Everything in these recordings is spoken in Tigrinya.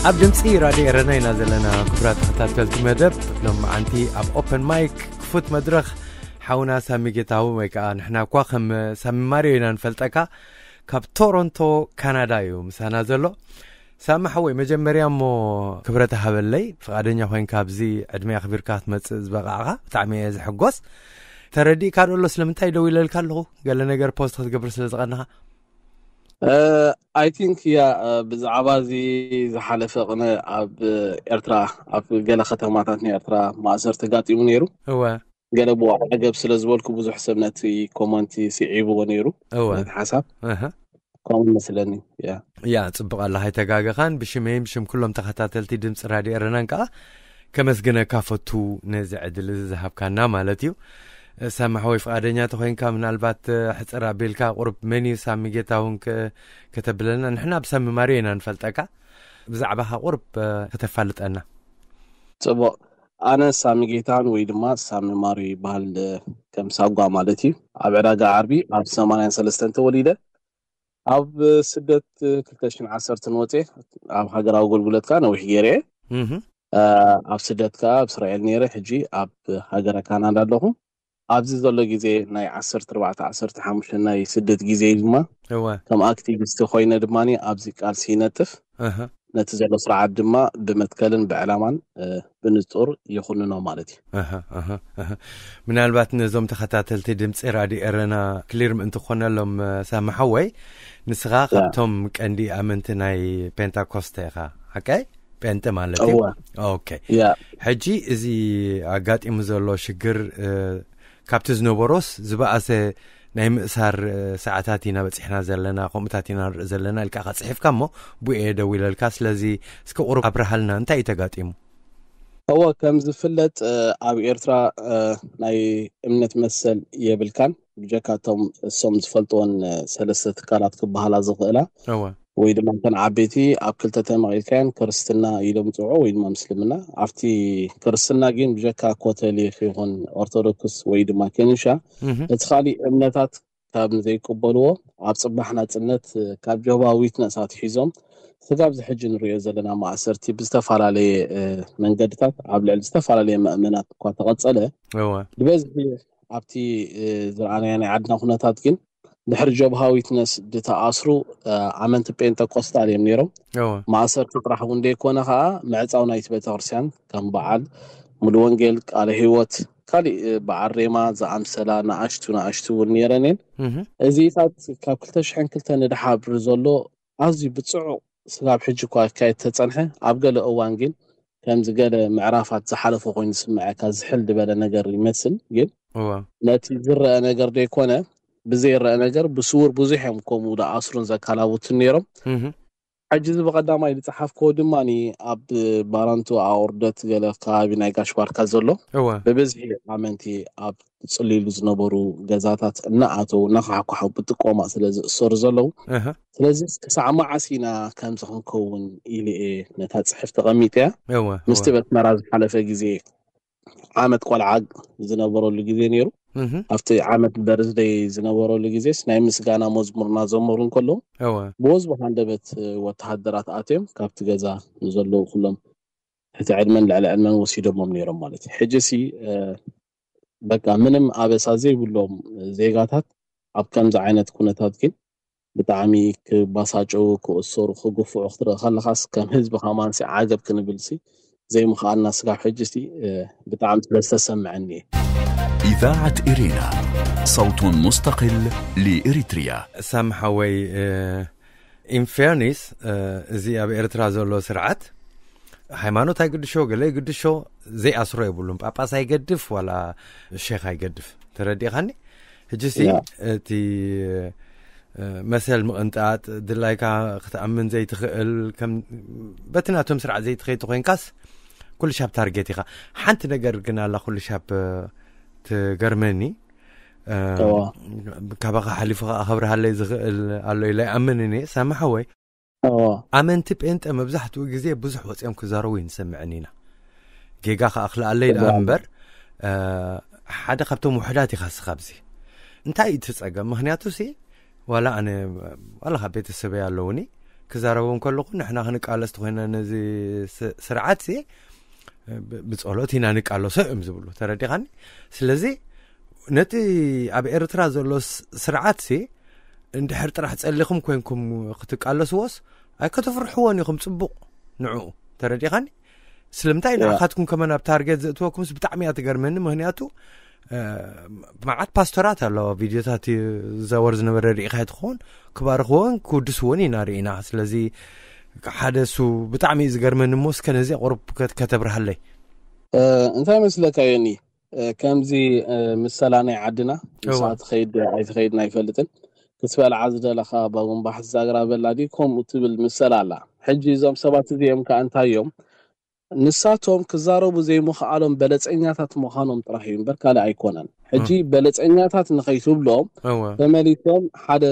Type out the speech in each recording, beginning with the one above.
ኣብ ድምፂ ራድዮ ኤረና ኢና ዘለና። ክቡራት ተኸታተልቲ መደብ፣ ሎም መዓንቲ ኣብ ኦፐን ማይክ ክፉት መድረኽ ሓውና ሳሚ ጌታሁን፣ ወይ ከዓ ንሕና እኳ ከም ሳሚ ማርዮ ኢና ንፈልጠካ፣ ካብ ቶሮንቶ ካናዳ እዩ ምሳና ዘሎ። ሳሚ ሓወይ፣ መጀመርያ እሞ ክብረት ሃበለይ፣ ፍቓደኛ ኮይንካ ኣብዚ ዕድመ ኣኽቢርካ ክትመጽእ ዝበቓዕካ ብጣዕሚ እየ ዝሕጎስ። ተረዲእካ ዶ ኣሎ ስለምንታይ ደው ኢለልካ ኣለኹ? ገለ ነገር ፖስት ክትገብር ስለ ዝቐነኻ? I think ያ ብዛዕባ እዚ ዝሓለፈ ቅነ ኣብ ኤርትራ፣ ኣብ ገለ ከተማታት ናይ ኤርትራ ማእሰርቲ ተጋጢሙ ነይሩ። እወ። ገለ ብኡ ዓገብ ስለ ዝበልኩ ብዙሕ ሰብ ነቲ ኮመንቲ ስዒብዎ ነይሩ። እወ። ነቲ ሓሳብ እህ። ከምኡ መስለኒ። ያ ያ ጽቡቕ ኣላ፣ ኣይተጋገኻን። ብሽመይን ብሽም ኩሎም ተኸታተልቲ ድምፂ ራድዮ ኤረናን ከዓ ከመስግነካ ፈቱ፣ ነዚ ዕድል እዚ ዝሃብካና ማለት እዩ። ሳሚ ሓወይ፣ ፍቓደኛ ተኾይንካ ምናልባት ሕፅር ኣቢልካ ቁሩብ መን እዩ ሳሚ ጌታሁን ከ-፣ ከተብለና? ንሕና ብሳሚ ማርዮ ኢና ንፈልጠካ፣ ብዛዕባኻ ቁሩብ ከተፋልጠና። ጽቡቕ። ኣነ ሳሚ ጌታን ወይ ድማ ሳሚ ማርዮ ይበሃል፣ ከም ሳጓ ማለት እዩ። ኣብ ዕዳጋ ዓርቢ ኣብ ሰማንያን ሰለስተን ተወሊደ። ኣብ ስደት ክልተ ሽሕን ዓሰርተን ወፅየ። ኣብ ሃገራዊ ኣገልግሎት ከዓ ነዊሕ ገይረ እየ። እህ። ኣብ ስደት ከዓ ኣብ እስራኤል ነይረ። ሕጂ ኣብ ሃገረ ካናዳ ኣለኹ። ኣብዚ ዘሎ ግዜ ናይ ዓሰርተ ኣርባዕተ ዓሰርተ ሓሙሽተ ናይ ስደት ግዜ እዩ ድማ እወ። ከም ኣክቲቪስት ኮይነ ድማ ኣብዚ ቃልሲ ይነጥፍ። እህ። ነቲ ዘሎ ስርዓት ድማ ብመትከልን ብዕላማን ብንጹር ይኹንኖ ማለት እዩ። ምናልባት ነዞም ተኸታተልቲ ድምፂ ራድዮ ኤረና ክሊር ምእንቲ ክኾነሎም፣ ሳሚ ሓወይ፣ ንስኻ ካብቶም ቀንዲ ኣመንቲ ናይ ፔንታኮስተ ኢኻ፣ ሓቀይ? ጴንጤ ማለት እዩ። ኦኬ። ሕጂ እዚ ኣጋጢሙ ዘሎ ሽግር ካብቲ ዝነበሮስ ዝበኣሰ ናይ ምእሳር ሰዓታት ኢና በፂሕና ዘለና፣ ከምኡታት ኢና ንርኢ ዘለና ኢልካ ኢኻ ፅሒፍካ እሞ ብኡ እየ ደዊለልካ። ስለዚ እስከ ቁሩብ ኣብርሃልና፣ እንታይ እዩ ተጋጢሙ? እወ፣ ከም ዝፍለጥ ኣብ ኤርትራ ናይ እምነት መሰል የብልካን፣ ብጀካ እቶም እሶም ዝፈልጥዎን ሰለስተ ትካላት ክበሃላ ዝኽእላ እወ። ወይ ድማ እተን ዓበይቲ ኣብ ክልተ ተመቒልካየን፣ ክርስትና ኢሎም ዝፅውዑ ወይ ድማ ምስልምና። ኣብቲ ክርስትና ግን ብጀካ ኮተሊክ ይኹን ኦርቶዶክስ ወይ ድማ ከኒሻ፣ እቲ ካሊእ እምነታት ካብ ዘይቅበልዎ፣ ኣብ ፅባሕ ናፅነት ካብ ጆባ ዊትነስ ኣትሒዞም ስጋብ ዝሕጂ ንሪኦ ዘለና ማእሰርቲ ብዝተፈላለየ መንገድታት ኣብ ልዕሊ ዝተፈላለየ መእመናት እኳ ተቐፀለ፣ ብበዝሒ ኣብቲ ዝረኣናዮ ናይ ዓድና ኩነታት ግን ድሕሪ ጆብሃ ዊትነስ ዝተኣስሩ ኣመንቲ ጴንጠቆስጣል እዮም ነይሮም። ማእሰርቲ ጥራሕ እውን ደይኮነ ከዓ ምዕፃው ናይቲ ቤተክርስትያን ከም በዓል ሙሉ ወንጌል፣ ቃለ ህይወት፣ ካሊእ በዓል ሬማ ዝኣምሰላ ንኣሽቱ ንኣሽቱ እውን ነይረን እየን። እዚታት ካብ ክልተ ሽሕን ክልተ ንድሓር ዘሎ ኣዝዩ ብፅዑቕ ስጋብ ሕጂ እኳ ክካየድ ተፀንሐ፣ ኣብ ገለ እዋን ግን ከምዚ ገለ ምዕራፋት ዝሓለፈ ኮይኑ ዝስምዐካ ዝሕል ዝበለ ነገር ይመስል። ግን ነቲ ዝረአ ነገር ዘይኮነ ብዘይረአ ነገር ብስውር ብዙሕ እዮም ከምኡ ዝኣስሩን ዘካላቡትን ነይሮም። ሕጂ እዚ ብቐዳማይ ዝፀሓፍክዎ ድማ ኣብ ባረንቱ ኣውርደት ገለ ከባቢ ናይ ጋሽ ባርካ ዘሎ ብብዝሒ ኣመንቲ ኣብ ዝፅልይሉ ዝነበሩ ገዛታት እናኣተው እናኳሕኳሑ ብጥቆማ ስለ ዝእሰሩ ዘለዉ፣ ስለዚ ክሳዕ መዓስ ኢና ከምዚ ክንከውን ኢለ እየ ነታ ፅሕፍ ተቐሚጠያ። ምስቲ በስመራ ዝሓለፈ ግዜ ዓመት ቆልዓ ዝነበረሉ ግዜ ነይሩ። ኣብቲ ዓመት በርዝደይ ዝነበረሉ ግዜስ ናይ ምስጋና መዝሙር እናዘመሩ እንከለዉ ብወዝቢ ሃንደበት ወተሃደራት ኣትዮም ካብቲ ገዛ ንዘለዉ ኩሎም እቲ ዕድመን ልዕሊ ዕድመን ወሲዶሞም ነይሮም ማለት እዩ። ሕጂ ሲ በቃ ምንም ኣበሳ ዘይብሎም ዜጋታት ኣብ ከምዚ ዓይነት ኩነታት ግን ብጣዕሚ ክባሳጨው፣ ክእሰሩ፣ ክግፍዑ ክትርኢ ከለኻስ ከም ህዝቢ ከማንሲ ዓገብ ክንብልሲ ዘይምኽኣልና ስጋብ ሕጂሲ ብጣዕሚ ስለ ዝተሰምዐኒ እየ። إذاعة إرينا، صوت مستقل لإريتريا. ሳሚ ሓወይ፣ ኢንፌርኒስ፣ እዚ ኣብ ኤርትራ ዘሎ ስርዓት ሃይማኖት ኣይግድሾ፣ ገለ ይግድሾ፣ ዘይኣስሮ የብሉን። ጳጳስ ኣይገድፍ ዋላ ሼክ ኣይገድፍ። ተረዲእኻኒ? ሕጂሲ እቲ መሰል ምቕንጣጥ፣ ድላይካ ክትኣምን ዘይትኽእል፣ በቲ ናቶም ስርዓት ዘይትኸይድ ኮይንካስ ኩሉ ሻብ ታርጌት ኢኻ። ሓንቲ ነገር ግን ኣላ ኩሉ ሻብ ትገርመኒ። ካባኻ ሓሊፉ ከዓ ከብርሃለይ ዝኽእል ኣሎ ኢለ ኣይኣምንን እየ። ሳሚ ሓወይ፣ ኣመንቲ ጴንጠ መብዛሕትኡ ግዜ ብዙሕ ወፂኦም ክዛረቡ ይንሰምዐን ኢና። ጌጋ ከዓ ክልኣለይ ደኣ እምበር፣ ሓደ ካብቶም ውሕዳት ኢኻ ስኻ ኣብዚ። እንታይ እዩ እቲ ፀገም? ምኽንያቱ ሲ ዋላ ኣነ ዋላ ካብ ቤተሰበይ ኣለውኒ፣ ክዛረቦም ከለኹ፣ ንሕና ክንቃለስ ተኾይና ነዚ ስ- ስርዓት ሲ ብ- ብጸሎት ኢና ንቃለሶ እዮም ዝብሉ። ተረዲኻኒ? ስለዚ ነቲ ኣብ ኤርትራ ዘሎ ስ- ስርዓት ሲ እንድሕር ጥራሕ ጸሊኹም ኮንኩም ክትቃለስዎስ ኣይከተፍርሕዎን ኢኹም። ጽቡቕ ንዕኡ። ተረዲኻኒ? ስለምንታይ ንዓኻትኩም ከመን ኣብ ታርጌት ዘእትወኩምስ ብጣዕሚ እያ ትገርመኒ። ምክንያቱ መዓት ፓስተራት ኣለዋ፣ ቪድዮታት ዝዛወር ዝነበረ ርኢኻ ትኸውን። ክባርኽዎን ክውድስዎን ኢና ርኢና። ስለዚ ሓደ እሱ ብጣዕሚ እዩ ዝገርመኒ እሞ፣ እስከ ነዚ ቁሩብ ከት- ከተብርሃለይ። እንታይ መስለካ ዮኒ? ከምዚ ምሰላ ናይ ዓድና ምስኣ ትኸይድ ኣይትኸይድን ኣይፈልጥን። ክትበልዓ ዝደለኻ ባጉምባሕ ዛግራ በላ ድዩ ከምኡ ትብል ምሰላ ኣላ። ሕጂ እዞም ሰባት እዚኦም ከኣ እንታይ እዮም? ንሳቶም ክዛረቡ ዘይምኽኣሎም በለፀኛታት ምዃኖም ጥራሕ እዩ እምበር ካልእ ኣይኮነን። ሕጂ በለፀኛታት ንኸይትብሎም ተመሊሶም ሓደ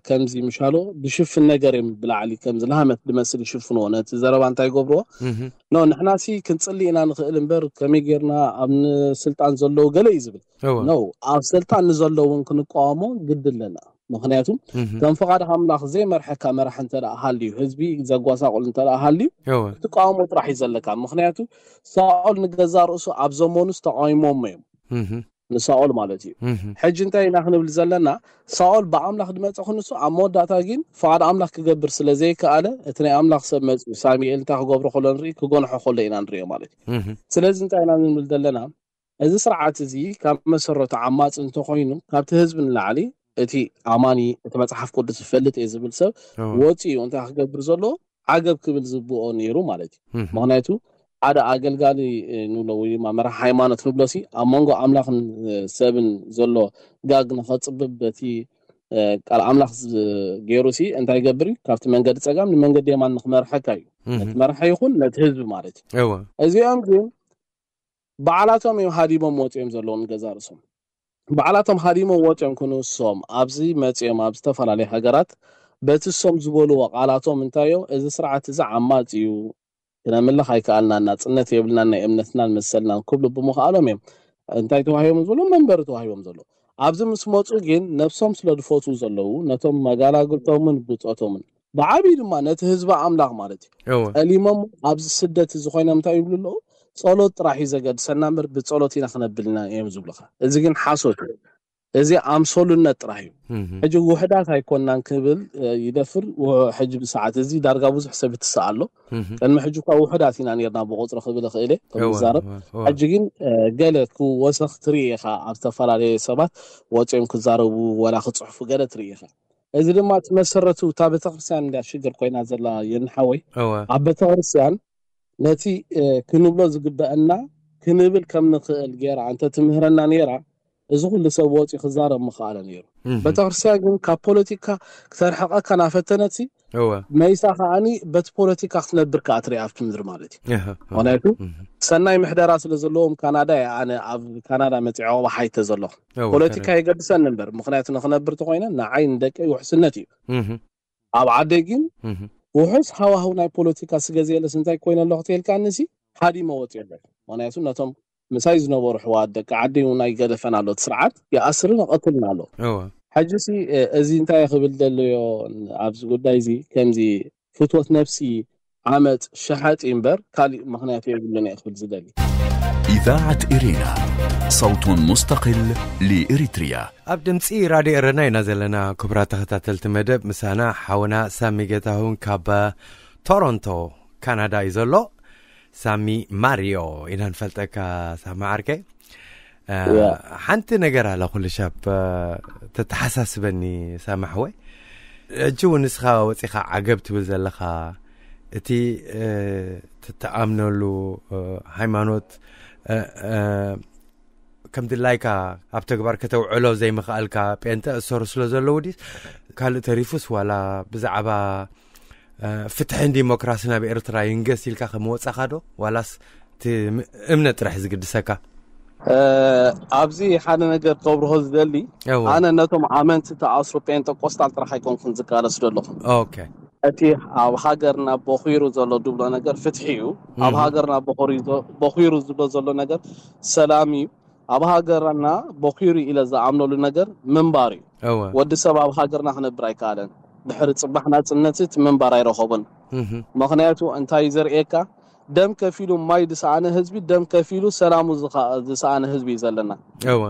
ከምዚ ምሻሎ ድሽፍን ነገር እዮም ብላዕሊ ከምዚ ላህመት ድመስል ይሽፍንዎ። ነቲ ዘረባ እንታይ ይገብርዎ? ኖ ንሕና ሲ ክንፅሊ ኢና ንኽእል እምበር ከመይ ጌርና ኣብ ስልጣን ዘለዉ ገለ እዩ ዝብል። ኖ ኣብ ስልጣን ንዘለውን ክንቃወሞ ግድ ኣለና። ምክንያቱ ከም ፍቓድ ኣምላኽ ዘይመርሐካ መራሕ እንተ ደኣ ሃልዩ፣ ህዝቢ ዘጓሳቑል እንተ ደኣ ሃልዩ ክትቃወሞ ጥራሕ እዩ ዘለካ። ምክንያቱ ሳኦል ንገዛ ርእሱ ኣብ ዘመኑስ ተቃዊሞሞ እዮም፣ ንሳኦል ማለት እዩ። ሕጂ እንታይ ኢና ክንብል ዘለና? ሳኦል ብኣምላኽ ድመፀ ክንሱ ኣብ መወዳእታ ግን ፍቓድ ኣምላኽ ክገብር ስለ ዘይከኣለ እቲ ናይ ኣምላኽ ሰብ መፅኡ ሳሙኤል እንታይ ክገብሮ ከሎ ንርኢ፣ ክጎንሖ ከሎ ኢና ንሪኦ ማለት እዩ። ስለዚ እንታይ ኢና ንብል ዘለና? እዚ ስርዓት እዚ ካብ መሰረቱ ዓማፂ እንተኮይኑ ካብቲ ህዝቢ ንላዕሊ እቲ ኣማኒ እቲ መፅሓፍ ቅዱስ ዝፈልጥ እየ ዝብል ሰብ ወፂኡ እንታይ ክገብር ዘለዎ ዓገብ ክብል ዝብኦ ነይሩ ማለት እዩ። ምክንያቱ ሓደ ኣገልጋሊ ንብሎ ወይ ድማ መራሕ ሃይማኖት ንብሎ ሲ ኣብ መንጎ ኣምላኽን ሰብን ዘሎ ጋግ ንኸፅብብ በቲ ቃል ኣምላኽ ገይሩ ሲ እንታይ ይገብር እዩ? ካብቲ መንገዲ ፀጋም ንመንገዲ የማን ንክመርሐካ እዩ። ነቲ መርሐ ይኹን ነቲ ህዝቢ ማለት እዩ። እዚኦም ግን ባዕላቶም እዮም ሃዲሞም ወፂኦም ዘለዉ ንገዛ ርእሶም። ባዕላቶም ሃዲሞም ወፂኦም ክንሶም ኣብዚ መፂኦም ኣብ ዝተፈላለዩ ሃገራት በቲ ሶም ዝበልዎ ቃላቶም እንታይ እዮም? እዚ ስርዓት እዚ ዓማፅ እዩ፣ ክነምልኽ ኣይከኣልናን፣ ናፅነት የብልናን፣ ናይ እምነትናን መሰልናን ክብሉ ብምኽኣሎም እዮም እንታይ ተዋሂቦም ዘሎ መንበሪ ተዋሂቦም ዘሎ። ኣብዚ ምስ መፁ ግን ነብሶም ስለ ዝፈትዉ ዘለዉ ነቶም መጋላግልቶምን ብፆቶምን ብዓብዪ ድማ ነቲ ህዝቢ ኣምላኽ ማለት እዩ ጠሊሞም ኣብዚ ስደት እዚ ኮይኖም እንታይ ይብሉ ኣለዉ? ጸሎት ጥራሕ እዩ ዘገድሰና እምበር ብጸሎት ኢና ክነብል ኢና እዮም ዝብሉኻ። እዚ ግን ሓሶት እዩ። እዚ ኣምሰሉነት ጥራሕ እዩ። ሕጂ ውሕዳት ኣይኮናን ክብል ይደፍር። ሕጂ ብሰዓት እዚ ዳርጋ ብዙሕ ሰብ ይትስእ ኣሎ። ቅድሚ ሕጂ እኳ ውሕዳት ኢና ነርና ብቁፅሪ ክብል እኽእል እየ ከም ዝዛረብ። ሕጂ ግን ገለ ክወሰኽ ትርኢ ኢኻ። ኣብ ዝተፈላለየ ሰባት ወፂኦም ክዛረቡ ወላ ክፅሕፉ ገለ ትርኢ ኢኻ። እዚ ድማ እቲ መሰረቱ እታ ቤተክርስትያን እንዳ ሽግር ኮይና ዘላ የንሓወይ ኣብ ቤተክርስትያን ነቲ ክንብሎ ዝግበአና ክንብል ከም ንኽእል ገይራ እንተ ትምህረና ነይራ እዚ ኩሉ ሰብ ወፂኡ ክዛረብ ምኽኣለ ነይሩ። ቤተክርስትያን ግን ካብ ፖለቲካ ክተርሕቀካ ናፈተነትሲ መይሳ ከዓኒ በቲ ፖለቲካ ክትነብር ከዓ ትሪኣ ኣብቲ ምድሪ ማለት እዩ። ምክንያቱ ሰናይ ምሕደራ ስለ ዘለዎም ካናዳ እየ ኣነ ኣብ ካናዳ መፂዐ ቆባሓይተ ዘለኹ። ፖለቲካ የገድሰኒ እምበር ምክንያቱ ንክነብር ተኮይነ ንዓይ ንደቀይ ውሕስነት እዩ። ኣብ ዓደይ ግን ውሑስ ሃዋህው ናይ ፖለቲካ ስገዝየለስ እንታይ ኮይነ ኣለኹ ተልካ ንሲ ሃዲመ ወፂኦ ኣለኹ። ምክንያቱ ነቶም ምሳይ ዝነበሩ ኣሕዋት ደቂ ዓደይ እውን ኣይገደፈን ኣሎ እቲ ስርዓት ይኣስርን ይቐትልን ኣሎ። ሕጂ ሲ እዚ እንታይ ክብል ደለዮ ኣብዚ ጉዳይ እዚ ከምዚ ፍትወት ነብሲ ዓመፅ ሸሓጢ እምበር ካሊእ ምክንያት የብሉን እየ ክብል ዝደሊ። إذاعة إرينا، صوت مستقل لإريتريا. ኣብ ድምፂ ራድዮ ኤረና ኢና ዘለና። ክቡራት ተኸታተልቲ መደብ ምሳና ሓውና ሳሚ ጌታሁን ካብ ቶሮንቶ ካናዳ እዩ ዘሎ። ሳሚ ማሪዮ ኢና ንፈልጠካ ሳሚ ዓርከይ። ሓንቲ ነገር ኣላ ኩሉ ሻብ ተተሓሳስበኒ ሳሚ ሓወይ። ሕጂ እውን ንስኻ ወፂኻ ዓገብ ትብል ዘለኻ እቲ ትተኣምነሉ ሃይማኖት ከም ድላይካ ኣብ ተግባር ከተውዕሎ ዘይምኽኣልካ ጴንጠ እሰሩ ስለ ዘለዉ ዲ ካልእ ተሪፉስ ዋላ ብዛዕባ ፍትሕን ዲሞክራስን ኣብ ኤርትራ ይንገስ ኢልካ ከም ወጻኻ ዶ ዋላስ እቲ እምነት ጥራሕ ዝግድሰካ? ኣብዚ ሓደ ነገር ከብርሆ ዝደሊ ኣነ ነቶም ኣመንቲ ተኣስሩ ጴንጠቆስታል ጥራሕ ኣይኮንኩን ዝቃለስ ዘለኹ። እቲ ኣብ ሃገርና ቦኺሩ ዘሎ ድብሎ ነገር ፍትሒ እዩ። ኣብ ሃገርና ቦኺሩ ዝብሎ ዘሎ ነገር ሰላም እዩ። ኣብ ሃገርና ቦኺሩ ኢለ ዝኣምነሉ ነገር ምንባር እዩ። ወዲ ሰብ ኣብ ሃገርና ክነብር ኣይከኣለን። ድሕሪ ጽባሕ ናጽነት እቲ ምንባር ኣይረኸቡን። ምኽንያቱ እንታይ ዘርእየካ፣ ደም ከፊሉ ማይ ዝሰኣነ ህዝቢ፣ ደም ከፊሉ ሰላሙ ዝኸ- ዝሰኣነ ህዝቢ እዩ ዘለና። እወ።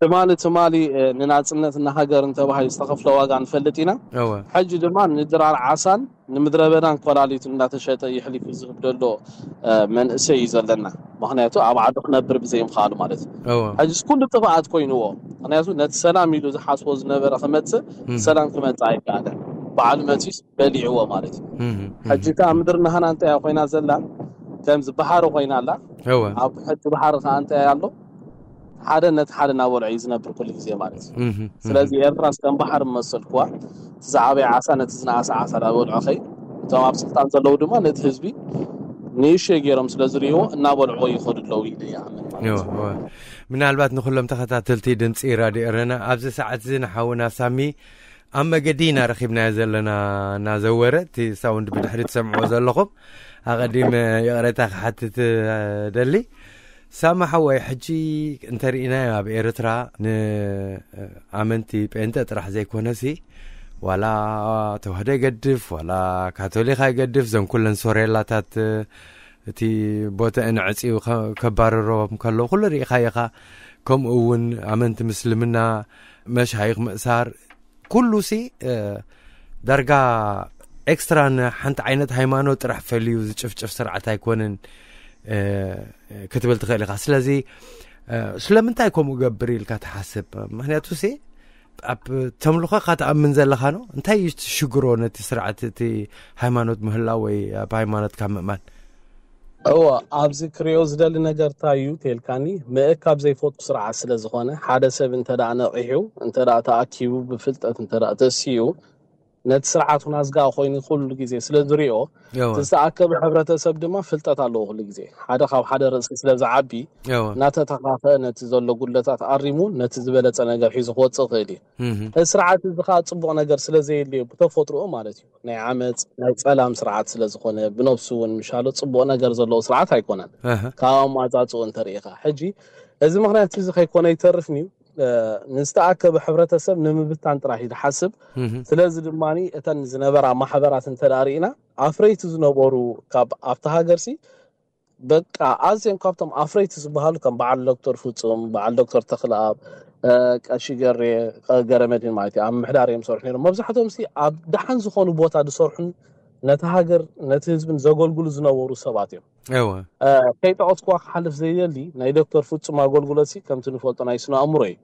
ትማሊ ትማሊ ንናጽነትና ሃገርን ተባሂሉ ዝተኸፍለ ዋጋ ንፈልጥ ኢና። እወ። ሕጂ ድማ ንድራር ዓሳን ንምድረ በዳን ኮላሊቱ እንዳተሸጠ ይሕሊፉ ዝህብ ዘሎ መንእሰይ እዩ ዘለና። ምኽንያቱ ኣብ ዓዱ ክነብር ብዘይምኽኣሉ ማለት እዩ። እወ። ሕጂስ ኩሉ ጥፍኣት ኮይንዎ። ምኽንያቱ ነቲ ሰላም ኢሉ ዝሓስቦ ዝነበረ ክመጽእ፣ ሰላም ክመጽእ ኣይከኣለን። በዓሉ መጺስ በሊዕዎ ማለት እዩ። ሕጂ ከዓ ምድርና ሃና እንታይ ኮይና ዘላ፣ ከምዚ ባሕሪ ኮይና ኣላ። እወ። ኣብ ሕጂ ባሕሪ ከዓ እንታይ ኣሎ፣ ሓደ ነቲ ሓደ እናበልዖ እዩ ዝነብር ኩሉ ግዜ ማለት እዩ። ስለዚ ኤርትራ እስከም ባሕሪ መሰልኩዋ፣ እቲ ዝዓበየ ዓሳ ነቲ ዝነኣሰ ዓሳ እናበልዖ ኸይ፣ እቶም ኣብ ስልጣን ዘለዉ ድማ ነቲ ህዝቢ ንእሽተይ ገይሮም ስለ ዝርእይዎ እናበልዕዎ ይኸዱ ኣለዉ ኢለ ይኣምን ማለት እዩ። ምናልባት ንኩሎም ተኸታተልቲ ድምፂ ራድዮ ኤረና ኣብዚ ሰዓት እዚ ንሓውና ሳሚ ኣብ መገዲ ኢና ረኺብናዮ ዘለና። እናዘወረ እቲ ሳውንድ ብድሕሪ ትሰምዕዎ ዘለኹም ኣቐዲም ይቕሬታ ክሓትት ደሊ። ሳማ ሓወይ፣ ሕጂ እንተርኢናዮ ኣብ ኤርትራ ንኣመንቲ ጴንጠ ጥራሕ ዘይኮነሲ ዋላ ተዋህዶ ይገድፍ ዋላ ካቶሊካ ይገድፍ፣ ዘን ኩለን ሶሬላታት እቲ ቦተአን ዕፅዩ ከባረሮም ከለዉ ኩሉ ርኢኻ ኢኻ። ከምኡ እውን ኣመንቲ ምስልምና መሻይኽ ምእሳር ኩሉ ሲ ዳርጋ ኤክስትራ ንሓንቲ ዓይነት ሃይማኖት ጥራሕ ፈልዩ ዝጭፍጭፍ ስርዓት ኣይኮነን ክትብል ትኽእል ኢኻ። ስለዚ ስለምንታይ ከምኡ ገብር ኢልካ ትሓስብ? ምክንያቱ ሲ ኣብ ተምልኾ ካ ትኣምን ዘለኻ ነው። እንታይ እዩ ሽግሮ ነቲ ስርዓት እቲ ሃይማኖት ምህላው ወይ ኣብ ሃይማኖት ካብ ምእማን? እወ፣ ኣብዚ ክሪኦ ዝደሊ ነገር እንታይ እዩ ተልካኒ፣ ምእካብ ዘይፈቱ ስርዓት ስለ ዝኾነ ሓደ ሰብ እንተ ደኣ ነቒሑ እንተ ደኣ ተኣኪቡ ብፍልጠት እንተ ደኣ ተሲኡ ነቲ ስርዓት ናዝጋ ኮይኑ ኩሉ ግዜ ስለ ዝሪኦ እቲ ዝተኣከበ ሕብረተሰብ ድማ ፍልጠት ኣለዎ ኩሉ ግዜ ሓደ ካብ ሓደ ርእሲ ስለ ዝዓቢ እናተተኻኸ ነቲ ዘሎ ጉድለታት ኣሪሙ ነቲ ዝበለፀ ነገር ሒዙ ክወፅእ ይኽእል እዩ። እዚ ስርዓት እዚ ከዓ ፅቡቕ ነገር ስለ ዘየድልዮ ብተፈጥሮኡ ማለት እዩ ናይ ዓመፅ ናይ ፀላም ስርዓት ስለ ዝኾነ ብነብሱ እውን ምሻሎ ፅቡቕ ነገር ዘለዎ ስርዓት ኣይኮነን። ካብ ኣማፃፅኡ እንተርኢኻ ሕጂ እዚ ምክንያት እዚ ከይኮነ ይተርፍን እዩ። ንዝተኣከበ ሕብረተሰብ ንምብታን ጥራሕ እዩ ዝሓስብ። ስለዚ ድማ እተን ዝነበራ ማሕበራት እንተ ርኢና ኣፍረይቲ ዝነበሩ ካብ ኣብቲ ሃገርሲ በቃ ኣዝዮም ካብቶም ኣፍረይቲ ዝበሃሉ ከም በዓል ዶክተር ፍፁም፣ በዓል ዶክተር ተኽለኣብ፣ ቀሺ ገሬ፣ ገረመድን ማለት እዩ ኣብ ምሕዳር እዮም ዝሰርሑ ነይሮም። መብዛሕትኦም ሲ ኣብ ደሓን ዝኾኑ ቦታ ዝሰርሑን ነቲ ሃገር ነቲ ህዝብን ዘገልግሉ ዝነበሩ ሰባት እዮም። እወ። ከይጠቐስኩዋ ክሓልፍ ዘይደሊ ናይ ዶክተር ፍጹም ኣገልግሎት ሲ ከምቲ ንፈልጦ ናይ ስነ ኣእምሮ እዩ።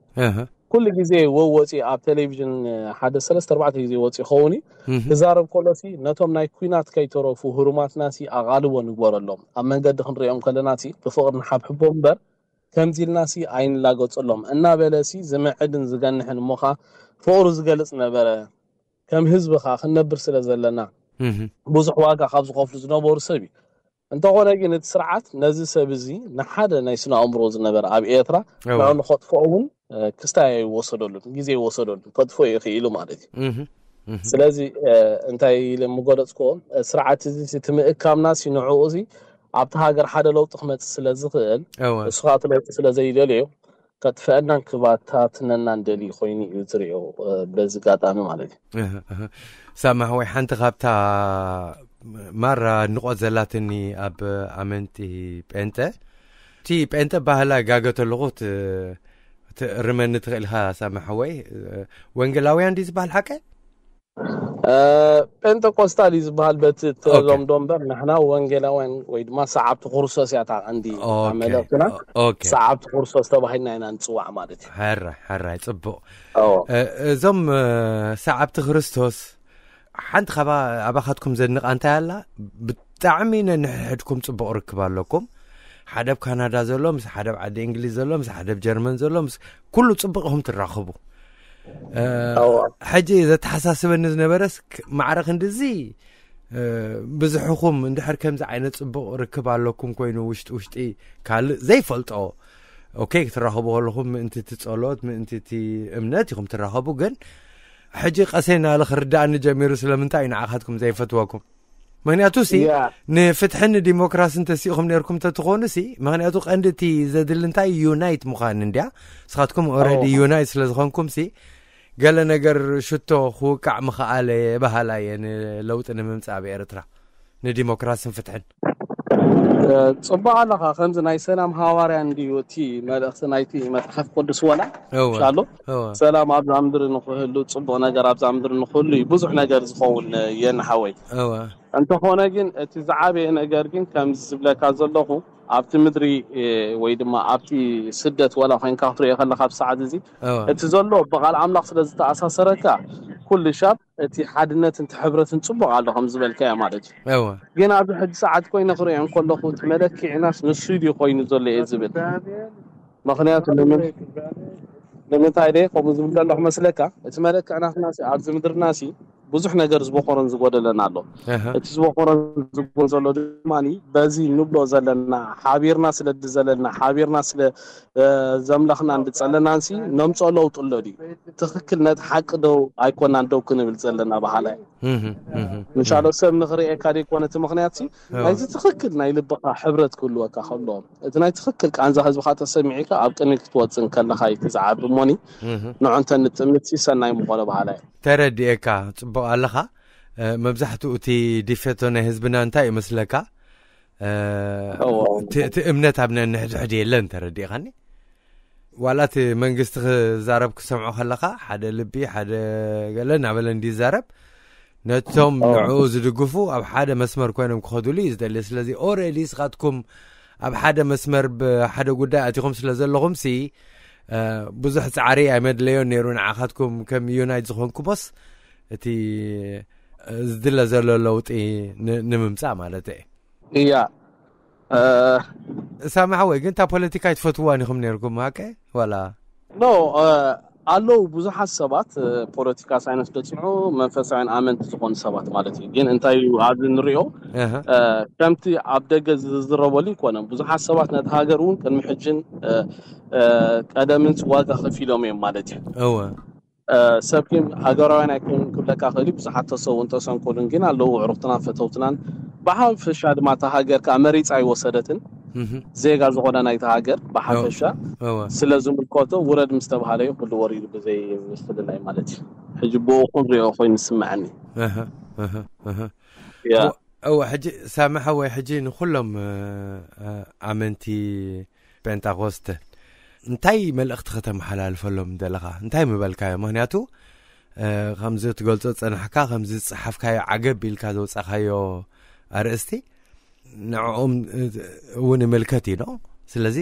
ኩሉ ግዜ ወወፂ ኣብ ቴሌቪዥን ሓደ ሰለስተ ኣርባዕተ ግዜ ወፂ ይኸውን እዩ። ክዛረብ ከሎ ሲ ነቶም ናይ ኩናት ከይተረፉ ህሩማትና ሲ ኣቓልቦ ንግበረሎም። ኣብ መንገዲ ክንሪኦም ከለና ሲ ብፍቕሪ ንሓብሕቦም እምበር ከምዚ ኢልና ሲ ኣይንላገፀሎም እናበለ ሲ ዝምዕድን ዝገንሕን እሞ ኸዓ ፍቕሩ ዝገልፅ ነበረ። ከም ህዝቢ ኸዓ ክንነብር ስለ ዘለና ብዙሕ ዋጋ ካብ ዝኸፍሉ ዝነበሩ ሰብ እዩ። እንተኾነ ግን እቲ ስርዓት ነዚ ሰብ እዚ ንሓደ ናይ ስነ ኣእምሮ ዝነበረ ኣብ ኤርትራ ንዑ ንኸጥፍኦ እውን ክስታይ ኣይወሰደሉን ግዜ ይወሰደሉን ከጥፍኦ ይኽእሉ ማለት እዩ። ስለዚ እንታይ ኢለ ምገለፅክዎ ስርዓት እዚ እቲ ምእካብና ሲ ንዕኡ እዚ ኣብቲ ሃገር ሓደ ለውጢ ክመፅእ ስለ ዝኽእል እሱ ከዓ እቲ ለውጢ ስለ ዘይደልዮ ከጥፈአናን ክባታትነናን ደልዩ ኮይኑ እዩ ዝሪኦ በዚ ጋጣሚ ማለት እዩ። ሳማሕ ወይ ሓንቲ ካብታ ማራ ንቆት ዘላትኒ ኣብ ኣመንቲ ጴንጠ እቲ ጴንጠ ባህላ ጋገ ተለኹ ትእርመኒ ትኽእል ኢኻ ሳማሕ ወይ ወንጌላውያን ድዩ ዝበሃል ሓቀ? ጴንጠቆስታል እዩ ዝበሃል በቲ ተለምዶ እምበር ንሕና ወንጌላውያን ወይ ድማ ሰዓብቲ ክርስቶስ እያ እታ ቀንዲ መለክትና። ሰዓብቲ ክርስቶስ ተባሂልና ኢና ንፅዋዕ ማለት እዩ። ሕራይ ሕራይ ፅቡቕ። እዞም ሰዓብቲ ክርስቶስ ሓንቲ ካብ ኣባኻትኩም ዘድንቓ እንታይ ኣላ? ብጣዕሚ ነንሕድኩም ፅቡቕ ርክብ ኣለኩም። ሓደ ኣብ ካናዳ ዘሎ ምስ ሓደ ኣብ ዓዲ እንግሊዝ ዘሎ ምስ ሓደ ኣብ ጀርመን ዘሎ ምስ ኩሉ ፅቡቕ ኢኹም ትራኸቡ። ሕጂ ዘተሓሳስበኒ ዝነበረስ ማዕረ ክንድዚ ብዙሕኹም እንድሕር ከምዚ ዓይነት ፅቡቕ ርክብ ኣለኩም ኮይኑ ውሽጢ ውሽጢ ካልእ ዘይፈልጦ ኦኬ ክትራኸቡ ከለኹም ምእንቲ እቲ ፀሎት ምእንቲ እቲ እምነት ኢኹም ትራኸቡ ግን ሕጂ ቀሰይ እናበለ ክርዳእኒ ጀሚሩ ስለምንታይ እዩ ንዓኻትኩም ዘይፈትወኩም? ምክንያቱ ሲ ንፍትሕን ንዲሞክራስን ተሲእኹም ነርኩም ተትኾኑ ሲ ምክንያቱ ቀንዲ እቲ ዘድሊ እንታይ ዩናይት ምዃን እንድያ ንስኻትኩም ኦረዲ ዩናይት ስለዝኾንኩም ሲ ገለ ነገር ሽቶ ክውቃዕ ምኽኣለ በሃላይ እየ ንለውጢ ንምምጻእ ኣብ ኤርትራ፣ ንዲሞክራስን ፍትሕን። ጽቡቅ ኣለኻ። ከምዚ ናይ ሰላም ሃዋርያ እንድዩ እቲ መልእኽቲ ናይቲ መጽሓፍ ቅዱስ ወላ እወ ሻሎ እወ ሰላም ኣብዛ ምድሪ ንክህሉ፣ ጽቡቅ ነገር ኣብዛ ምድሪ ንክህሉ እዩ ብዙሕ ነገር ዝኸውን። የንሃወይ እወ እንተኾነ ግን እቲ ዝዓበየ ነገር ግን ከምዚ ዝብለካ ዘለኹ ኣብቲ ምድሪ ወይ ድማ ኣብቲ ስደት ወላ ኮይንካ ክትሪኦ ከለካ ኣብ ሰዓት እዚ እወ እቲ ዘሎ ብቓል ኣምላኽ ስለ ዝተኣሳሰረካ ኩሉ ሻብ እቲ ሓድነትን እቲ ሕብረትን ጽቡቕ ኣሎ ከም ዝበልካዮ ማለት እዩ። እወ ግን ኣብዚ ሕጂ ሰዓት ኮይነ ክሪኦ እንከለኹ እቲ መለክዒናስ ንሱ ድዩ ኮይኑ ዘሎ እየ ዝብል። ምክንያቱ ንምን- ንምንታይ ደ ከምኡ ዝብል ዘለኹ መስለካ? እቲ መለክዕናትና ሲ ኣብዚ ምድርና ሲ ብዙሕ ነገር ዝበኮሮን ዝጎደለን ኣሎ። እህ እቲ ዝበኮሮን ዝጎ ዘሎ ድማ በዚ ንብሎ ዘለና ሓቢርና ስለ ዘለና ሓቢርና ስለ ዘምለኽና እንድጸለናንሲ ነምጽኦ ለውጢ ኣሎ ድዩ? ትኽክል ነቲ ሓቂ ደው ኣይኮናን ደው ክንብል ዘለና በሃላይ። እህ እህ ምሻሎ ሰብ ንኽርእየካ ደይኮነ እቲ ምኽንያት ሲ ናይቲ ትኽክል ናይ ልብኻ ሕብረት ክህልወካ ከሎ እቲ ናይ ትኽክል ቃንዛ ህዝብኻ ተሰሚዒካ ኣብ ቅድሚት ክትወፅእ እንከለኻ እዩ እቲ ዝዓቢ እሞኒ እህ ንዑ እንተ ንጥምት ሲ ሰናይ ምኾነ በሃላይ። ተረዲኤካ ጽቡቕ ኣለኻ። እ፣ መብዛሕትኡ እቲ ዲፌቶ ናይ ህዝብና እንታይ እዩ መስለካ? እ፣ እዎ። እቲ እቲ እምነት ኣብ ነንሕድሕድ የለን። ተረዲእኻኒ? ዋላ እቲ መንግስቲ ክዛረብ ክሰምዖ ከለኻ ሓደ ልቢ ሓደ ገለ እናበለ እንዲ ይዛረብ፣ ነቶም እዎ። ንዕኡ ዝድግፉ ኣብ ሓደ መስመር ኮይኖም ክኸዱሉ እዩ ዝደሊ። ስለዚ ኦረዲ ስኻትኩም ኣብ ሓደ መስመር ብሓደ ጉዳይ ኣቲኹም ስለ ዘለኹም ሲ እ፣ ብዙሕ ጻዕሪ ኣይመድለዮን ነይሩ ንዓኻትኩም ከም ዩናይት ዝኾንኩሞስ እቲ ዝድለ ዘሎ ለውጢ ን- ንምምጻእ ማለት እየ። እያ እ፣ ሳሚ ሓወይ ግን እታ ፖለቲካ ኣይትፈትዋን ኢኹም ነይርኩም ሃቀ ዋላ? ኖ እ፣ ኣለዉ ብዙሓት ሰባት እ፣ ፖለቲካ ሳይንስ ደጽንዑ መንፈሳውያን ኣመንቲ ዝኾኑ ሰባት ማለት እዩ። ግን እንታይ እዩ ኣብዚ ንሪኦ እህ እ፣ ከምቲ ኣብ ደገ ዝዝረበሉ ይኮነን። ብዙሓት ሰባት ነቲ ሃገር እውን ቅድሚ ሕጅን እ፣ እ፣ ቀደምን ዋጋ ከፊሎም እዮም ማለት እዩ። እወ እ፣ ሰብ ግን ሃገራውያን ኣይኮኑን ክብለካ ክእል እዩ። ብዙሓት ተሰውን ተሰንኮሉን ግን ኣለዉ ኣዕሩኽትናን ፈተውትናን ብሓፈሻ ድማ እታ ሃገር ከዓ መሪፃ ኣይወሰደትን እህ ዜጋ ዝኾነ ናይቲ ሃገር ብሓፈሻ እወ ስለ ዝምልከቶ ውረድ ምስ ተባሃለ እዩ ኩሉ ወሪዱ ብዘይ ምፍልላይ ማለት እዩ። ሕጂ ብኡ ክንሪኦ ኮይኑ ዝስምዐኒ እህ እህ እህ ያ እወ ሕጂ ሳሚ ሓወይ ሕጂ ንኩሎም እ፣ እ፣ ኣመንቲ ጴንጣቆስተ እንታይ መልእኽቲ ከተመሓላልፈሎም ደለኻ? እንታይ ምበልካዮ? ምክንያቱ እ፣ ከምዚ ትገልጾ ዝጸናሕካ ከምዚ ዝጸሓፍካዮ ዓገብ ኢልካ ዘውጻኻዮ ኣርእስቲ ንዕኦም እውን ይምልከት እዩ ዶ? ስለዚ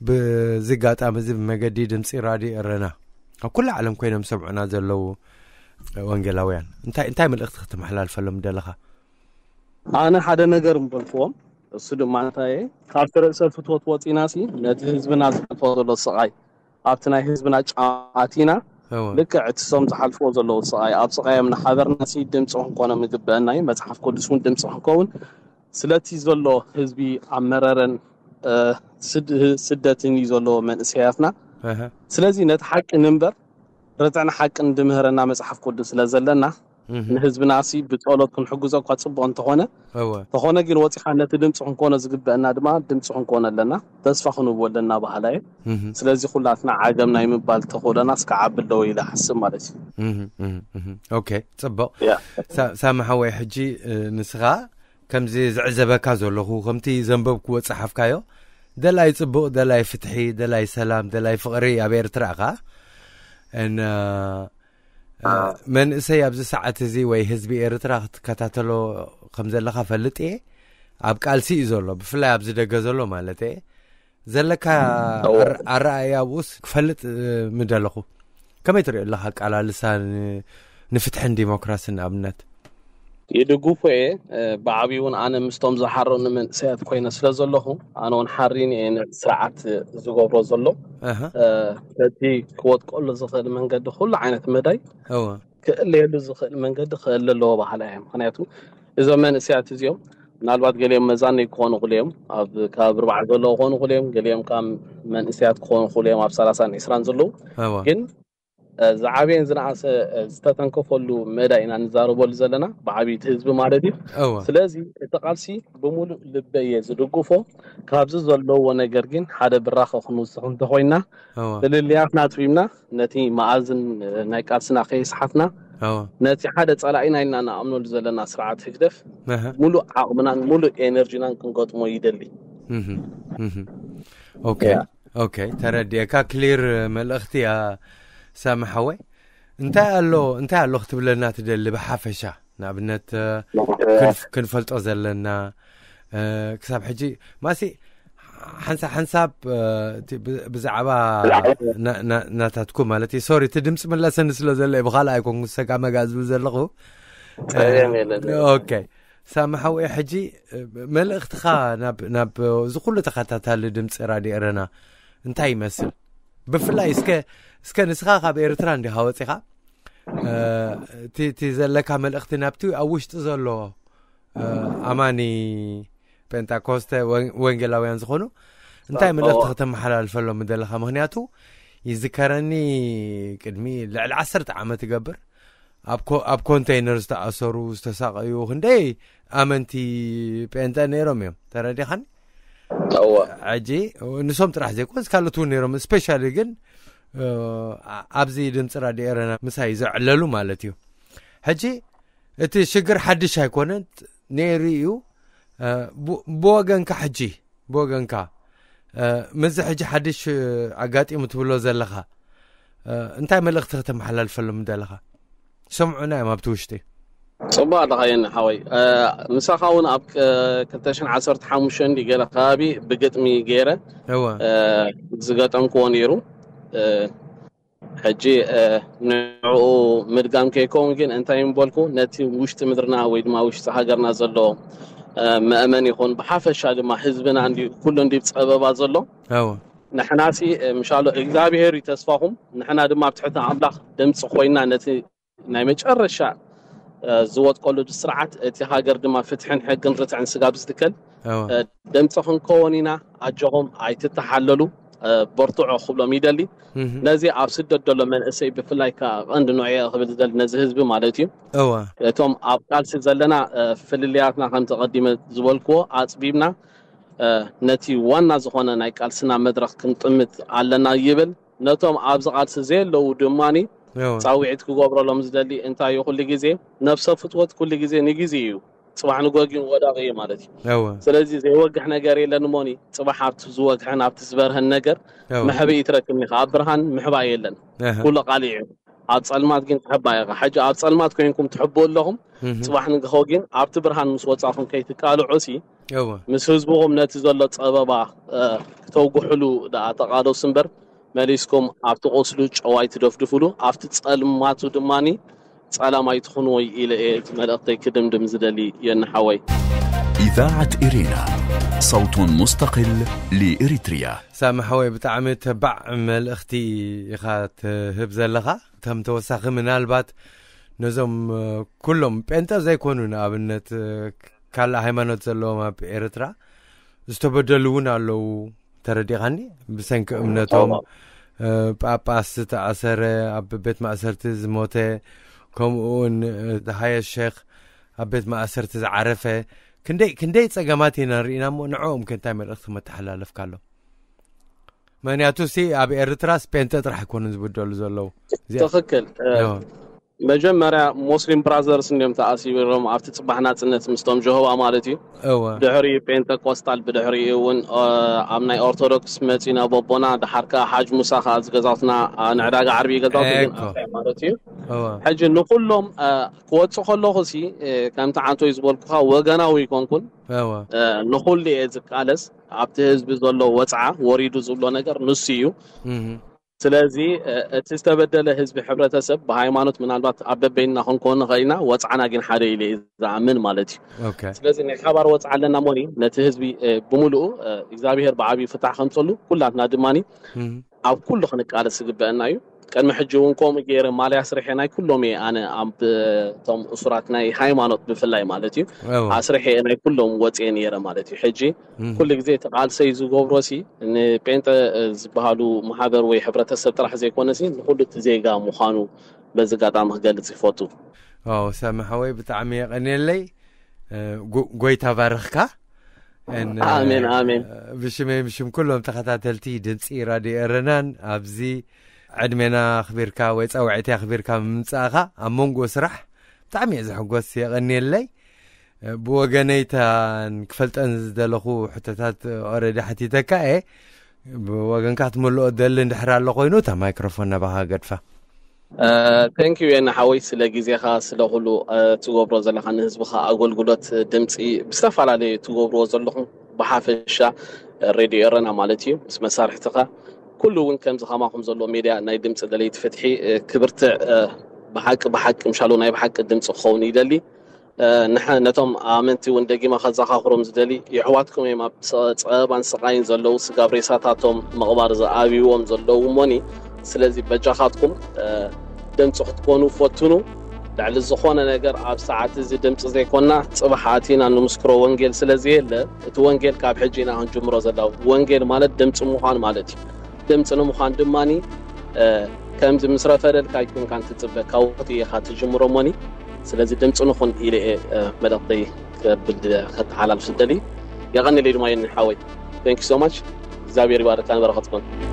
ብዚ ኣጋጣሚ እዚ ብመገዲ ድምፂ ራድዮ ኤረና ኣብ ኩሉ ዓለም ኮይኖም ሰምዑና ዘለዉ ወንጌላውያን እንታይ እንታይ መልእኽቲ ክትመሓላልፈሎም ደለኻ? ኣነ ሓደ ነገር ምበልክዎም እሱ ድማ እንታይ እየ፣ ካብቲ ርእሰ ፍትወት ወፂና ሲ ነቲ ህዝብና ዝሓልፎ ዘሎ ስቓይ ኣብቲ ናይ ህዝብና ጫማት ኢና እወ ልክዕ እቲ ሶም ዝሓልፍዎ ዘለዉ ስቓይ ኣብ ስቓዮም እናሓበርና ሲ ድምፂ ክንኮኖም ይግበአና እዩ። መፅሓፍ ቅዱስ እውን ድምፂ ክንከውን ስለቲ ዘሎ ህዝቢ ኣብ መረረን እ፣ ስድ- ስደትን እዩ ዘለዎ መንእሰያትና። እህ ስለዚ ነቲ ሓቂ ንንበር ርትዕን ሓቅን ድምህረና መፅሓፍ ቅዱስ ስለ ዘለና እህ ንህዝብና ሲ ብፀሎት ክንሕግዞ እኳ ፅቡቅ እንተኾነ እወ ተኾነ ግን ወፂኻ ነቲ ድምፂ ክንኮኖ ዝግበአና ድማ ድምፂ ክንኮኖ ኣለና። ተስፋ ክንህቦ ኣለና በሃላ እየ። እህ ስለዚ ኩላትና ዓገብ ናይ ምባል ተኽእሎና እስከ ዓቢ ኣለዎ ኢለ ሓስብ ማለት እዩ። እህ እህ እህ ኦኬ ጽቡቕ ያ ሳ- ሳሚ ሓወይ ሕጂ እ፣ ንስኻ ከምዚ ዝዕዘበካ ዘለኹ ከምቲ ዘንበብክዎ ጸሓፍካዮ ደላይ ጽቡቕ ደላይ ፍትሒ ደላይ ሰላም ደላይ ፍቕሪ ኣብ ኤርትራ ኢኻ እና እ፣ መንእሰይ ኣብዚ ሰዓት እዚ ወይ ህዝቢ ኤርትራ ክትከታተሎ ከም ዘለኻ ፈልጥ እየ ኣብ ቃልሲ እዩ ዘሎ ብፍላይ ኣብዚ ደገ ዘሎ ማለት እየ ዘለካ እዎ። ኣረ- ኣረኣእያ ኣብኡስ ክፈልጥ እ፣ ምደለኹ ከመይ ትሪኦ ኣለኻ ኣቃላልሳ ን- ንፍትሕን ዲሞክራስን ንኣብነት ይድግፎ እየ እ፣ ብዓብዩ እውን ኣነ ምስቶም ዝሓረኑ መንእሰያት ኮይነ ስለ ዘለኹ ኣነ እውን ሓሪን እየ ነቲ ስርዓት ዝገብሮ ዘሎ ኣሃ፣ እ፣ በቲ ክወጥቀሉ ዝኽእል መንገዲ ኩሉ ዓይነት መዳይ እወ ክእለየሉ ዝኽእል መንገዲ ክእል ኣለዎ በሃላ እየ። ምክንያቱ እዞም መንእሰያት እዚኦም ምናልባት ገሊኦም መዛነይ ክኾኑ ክልዮም ኣብ ካብ ርባዕ ዘለዉ ክኾኑ ክልዮም ገሊኦም ካብ መንእሰያት ክኾኑ ክልዮም ኣብ ሰላሳን ዒስራን ዘለዉ እወ ግን ዝዓበየን ዝነኣሰ ዝተተንከፈሉ መዳ ኢና ንዛረበሉ ዘለና፣ ብዓብይቲ ህዝቢ ማለት እዩ። ስለዚ እቲ ቃልሲ ብምሉእ ልበየ ዝድግፎ፣ ካብዚ ዘለዎ ነገር ግን ሓደ ብራኸ ክንውስኽ እንተኾይና፣ ፍልልያትና ኣጥቢብና፣ ነቲ መኣዝን ናይ ቃልስና ከየስሓትና፣ ነቲ ሓደ ጸላኢና ኢልና ንኣምነሉ ዘለና ስርዓት ህግደፍ፣ ሙሉእ ዓቕምናን ሙሉእ ኤነርጂናን ክንገጥሞ ይደሊ። ኦኬ፣ ተረዲኤካ። ክሊር መልእኽቲ እያ። ሳሚ ሓወይ፣ እንታይ ኣሎ እንታይ ኣሎ ክትብለና ትደሊ ብሓፈሻ? ንኣብነት ክንፈልጦ ዘለና ክሳብ ሕጂ ማሲ ሓንሳብ ሓንሳብ ብዛዕባ ናታትኩ ማለት እዩ። ሶሪ፣ እቲ ድምፂ መለሰኒ ስለ ዘሎ ብካልእ ኣይኮንኩ ሰጋ መጋ ዝብል ዘለኹ። ኦኬ፣ ሳሚ ሓወይ፣ ሕጂ መልእኽትኻ ናብ እዚ ኩሉ ተኸታታሊ ድምፂ ራድዮ ኤረና እንታይ ይመስል? ብፍላይ እስከ እስከ ንስኻ ካብ ኤርትራ እንዲኻ ወፂኻ፣ እቲ ዘለካ መልእኽቲ ናብቲ ኣብ ውሽጢ ዘሎ ኣማኒ ጴንጣኮስተ ወንጌላውያን ዝኾኑ እንታይ መልእኽቲ ከተመሓላልፈሎም ምደለኻ? ምክንያቱ ይዝከረኒ ቅድሚ ልዕሊ ዓሰርተ ዓመት ይገብር ኣብ ኮንተይነር ዝተኣሰሩ ዝተሳቀዩ ክንደይ ኣመንቲ ጴንጠ ነይሮም እዮም። ተረዲኻኒ? ሕጂ ንሶም ጥራሕ ዘይኮንስ ካልኦት እውን ነይሮም። ስፔሻሊ ግን ኣብዚ ድምፂ ራድዮ ኤረና ምሳይ ዘዕለሉ ማለት እዩ። ሕጂ እቲ ሽግር ሓድሽ ኣይኮነን፣ ነይሩ እዩ። ብወገንካ ሕጂ ብወገንካ ምዚ ሕጂ ሓድሽ ኣጋጢሙ ትብሎ ዘለኻ እንታይ መልእኽቲ ከተመሓላልፈሎም ምደለኻ? ሰምዑና እዮም ኣብቲ ውሽጢ። ጽቡቅ ኣለኻ የኒ ሓወይ። ምሳኻ እውን ኣብ ክልተ ሽሕን ዓሰርተ ሓሙሽተን ድዩ ገለ ከባቢ ብግጥሚ ገይረ ዝገጠምክዎ ነይሩ። ሕጂ ንዕኡ ምድጋም ከይከውን ግን እንታይ ምበልኩ፣ ነቲ ውሽጢ ምድርና ወይ ድማ ውሽጢ ሃገርና ዘሎ መእመን ይኹን ብሓፈሻ ድማ ህዝብና ኩሉ እንዲ ጸበባ ዘሎ ንሕናሲ ምሻሎ እግዚኣብሔር እዩ ተስፋኹም፣ ንሕና ድማ ኣብ ትሕቲ ኣምላኽ ድምፂ ኮይና ነቲ ናይ መጨረሻ ዝወጥቀሉ ስርዓት፣ እቲ ሃገር ድማ ፍትሕን ሕግን ርትዕን ስጋብ ዝትከል ድምፂ ክንከውን ኢና። ኣጆኹም ኣይትተሓለሉ፣ በርትዖ ክብሎም ይደሊ። ነዚ ኣብ ስደት ዘሎ መንእሰይ ብፍላይ ከዓ ቀንዲ ንዕየ ክብል ዝደሊ ነዚ ህዝቢ ማለት እዩ። እቶም ኣብ ቃልሲ ዘለና ፍልልያትና ከምቲ ቀዲመ ዝበልክዎ ኣፅቢብና ነቲ ዋና ዝኾነ ናይ ቃልስና መድረኽ ክንጥምት ኣለና ይብል። ነቶም ኣብዚ ቃልሲ ዘየለዉ ድማኒ ጻውዒት ክገብረሎም ዝደሊ እንታይ እዩ፣ ኩሉ ግዜ ነብሰ ፍትወት ኩሉ ግዜ ንግዜ እዩ፣ ጽባሕ ንጎጊን ወዳቂ እዩ ማለት እዩ። ስለዚ ዘይወግሕ ነገር የለን እሞኒ፣ ጽባሕ ኣብቲ ዝወግሐን ኣብቲ ዝበርሀን ነገር ምሕብኢ ትረክብኒ፣ ኣብ ብርሃን ምሕባእ የለን። ኩሉ ቃሊዕ እዩ። ኣብ ጸልማት ግን ትሕባ ኢኻ። ሕጂ ኣብ ጸልማት ኮይንኩም ትሕብኡ ኣለኹም። ጽባሕ ንግሆ ግን ኣብቲ ብርሃን ምስ ወጻኹም ከይትቃልዑ ሲ ምስ ህዝብኹም ነቲ ዘሎ ጸበባ ክተውግሕሉ ደኣ ተቓለሱ እምበር መሊስኩም ኣብቲ ቁስሉ ጨው ኣይትደፍድፍሉ፣ ኣብቲ ጸልማቱ ድማኒ ጸላም ኣይትኹንዎ ኢለ እየ እቲ መልእኽተይ ክድምድም ዝደሊ የኒ ሓወይ። إذاعة إرينا، صوت مستقل لإريتريا. ሳሚ ሓወይ ብጣዕሚ ተባዕ መልእኽቲ ኢኻ ትህብ ዘለኻ። ከም ተወሳኺ ምናልባት ነዞም ኩሎም ጴንጠ ዘይኮኑ ንኣብነት ካልእ ሃይማኖት ዘለዎም ኣብ ኤርትራ ዝተበደሉ እውን ኣለዉ። ተረዲኻኒ? ብሰንኪ እምነቶም ጳጳስ ዝተኣሰረ ኣብ ቤት ማእሰርቲ ዝሞተ ከምኡ እውን ሃየ ሼክ ኣብ ቤት ማእሰርቲ ዝዓረፈ ክንደይ ክንደይ ጸገማት ኢና ንርኢና እሞ ንዕኦም ከ እንታይ መልእኽቲ መተሓላለፍካሎም? ምክንያቱ ሲ ኣብ ኤርትራ ስፔንተ ጥራሕ ኣይኮኑን ዝብደሉ ዘለዉ። ትኽክል። መጀመርያ ሙስሊም ብራዘርስ እንዲዮም ተኣሲሮም ኣብቲ ጽባሕ ናጽነት ምስቶም ጀሆባ ማለት እዩ። ድሕሪኡ ጴንጠቆስታል፣ ብድሕሪኡ እውን ኣብ ናይ ኦርቶዶክስ መጺና በቦና፣ ድሓር ከዓ ሓጅ ሙሳ ከዓ ዝገዛውትና ንዕዳጋ ዓርቢ ገዛውቲ ማለት እዩ። ሕጂ ንኩሎም ክወፁ ከለኹ ሲ ከምቲ ዓንቶይ ዝበልኩኻ ወገናዊ ይኮንኩን ንኩሉ እየ ዝቃለስ። ኣብቲ ህዝቢ ዘሎ ወፅዓ ወሪዱ ዝብሎ ነገር ንሱ እዩ። ስለዚ እቲ ዝተበደለ ህዝቢ፣ ሕብረተሰብ ብሃይማኖት ምናልባት ኣብ በበይንና ክንኮን ንኽእል ኢና፣ ወፅዓና ግን ሓደ ኢለ እየ ዝኣምን ማለት እዩ። ስለዚ ናይ ሓባር ወፅዓ ኣለና ሞኒ ነቲ ህዝቢ ብምሉኡ እግዚኣብሄር ብዓብዩ ፍታሕ ከምፀሉ ኩላትና ድማኒ ኣብ ኩሉ ክንቃለስ ዝግበአና እዩ። ቅድሚ ሕጂ እውን ከምኡ ገይረ ማልያ ኣስርሐ ናይ ኩሎም እየ ኣነ ኣብ እቶም እሱራት ናይ ሃይማኖት ብፍላይ ማለት እዩ ኣስርሐ ናይ ኩሎም ወፅየ ነይረ ማለት እዩ። ሕጂ ኩሉ ግዜ እቲ ቃልሰይ ዝገብሮ ሲ ንጴንጠ ዝበሃሉ ማሕበር ወይ ሕብረተሰብ ጥራሕ ዘይኮነ ሲ ንኩሉ እቲ ዜጋ ምዃኑ በዚ ኣጋጣሚ ክገልፅ ይፈቱ። ዋው ሳሚ ሓወይ ብጣዕሚ የቐንየለይ። ጎይታ ባርኽካ። ኣሜን ኣሜን። ብሽመይ ብሽም ኩሎም ተኸታተልቲ ድምፂ ራድዮ ኤረናን ኣብዚ ዕድሜና ኣኽቢርካ ወይ ፃውዒት ኣኽቢርካ ምምፃእኻ ኣብ መንጎ ስራሕ ብጣዕሚ እየ ዝሕጎስ። የቐንየለይ። ብወገነይታን ክፈልጠን ዝደለኹ ሕቶታት ኦረዲ ሓቲተካ እየ። ብወገንካ ትመልኦ ደሊ እንድሕር ኣሎ ኮይኑ እታ ማይክሮፎን ናባኻ ገድፋ። Thank you የና ሓወይ ስለ ግዜኻ ስለ ኩሉ ትገብሮ ዘለኻ ንህዝብኻ ኣገልግሎት ድምፂ ብዝተፈላለዩ ትገብርዎ ዘለኹም ብሓፈሻ ሬድዮ ኤረና ማለት እዩ ምስ መሳርሕትኻ ኩሉ እውን ከምዚ ከማኹም ዘሎ ሜድያ ናይ ድምፂ ደለይቲ ፍትሒ ክብርትዕ ብሓቂ ብሓቂ ምሻሉ ናይ ብሓቂ ድምፂ ክኸውን ይደሊ። ነቶም ኣመንቲ እውን ደጊመ ከዘኻኽሮም ዝደሊ የሕዋትኩም እዮም ኣብ ፀበባን ስቓይን ዘለዉ ስጋብ ሬሳታቶም ምቕባር ዝኣብይዎም ዘለዉ እሞኒ ስለዚ በጃኻትኩም ድምፂ ክትኮኑ ፈትኑ። ልዕሊ ዝኾነ ነገር ኣብ ሰዓት እዚ ድምፂ ዘይኮና ፅባሕ ኣቲና ንምስክሮ ወንጌል ስለ ዘየለ እቲ ወንጌል ካብ ሕጂ ኢና ክንጅምሮ ዘላ ወንጌል ማለት ድምፂ ምዃን ማለት እዩ። ድምፂ ንምዃን ድማ ከምዚ ምስ ረፈደልካ ኣይኮንካን ትፅበ ካብ ወቅቲ ኢኻ ትጅምሮ እሞኒ ስለዚ ድምፂ ንኹን ኢለ እየ መልእክተይ ከብል ከተሓላልፍ ዝደሊ። የቐንየለይ ድማ የኒ ሓወይ። Thank you so much። እግዚኣብሔር ይባርካን በረኸትኩን።